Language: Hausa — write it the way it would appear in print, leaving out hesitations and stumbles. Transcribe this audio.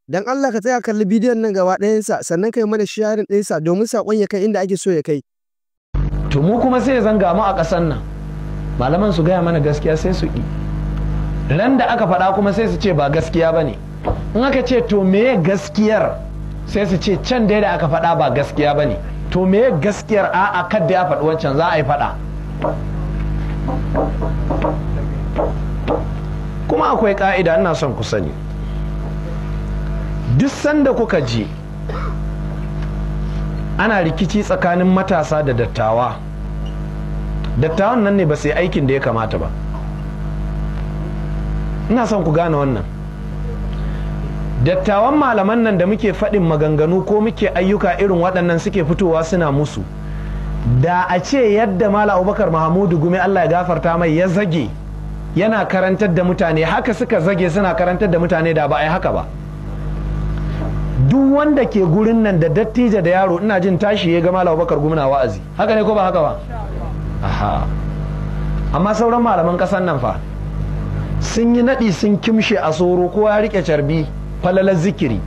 Don Allah ka tsaya kalli bidiyon nan gaba ɗayansa, sannan ka yi mana sharing ɗinsa domin saƙon ya kai inda ake so ya kai. To mu kuma sai zanga mu a ƙasar nan, malaman su gaya mana gaskiya sai su ƙi. Ran da aka faɗa kuma sai su ce ba gaskiya ba ne. In aka ce to meye gaskiyar, sai su ce can dai da aka faɗa ba gaskiya ba ne. To meye gaskiyar? A'a, kadda ya faɗi wancan za a yi faɗa. Kuma akwai ƙa'ida ina son ku sani. Duk sanda kuka ji ana rikici tsakanin matasa da dattawa, dattawan nan ne ba su yi aikin da ya kamata ba. Ina son ku gane wannan. Dattawan malaman nan da muke faɗin maganganu ko muke ayyuka irin waɗannan suke fitowa suna musu. Da a ce yadda Malam Abubakar Mahamudu Gumi, Allah ya gafarta mai, ya zage yana karantar da mutane, haka suka zage suna karantar da mutane, da ba a yi haka ba. Duk wanda ke gurin nan, da dattijo da yaro, ina jin tashi ya ga Malam Abubakar Gumi na wa'azi. Haka ne ko ba haka ba? Aha. Amma sauran malaman ƙasar nan fa sun yi naɗi, sun kimshe a soro, kowa ya rike carbi, falalar zikiri.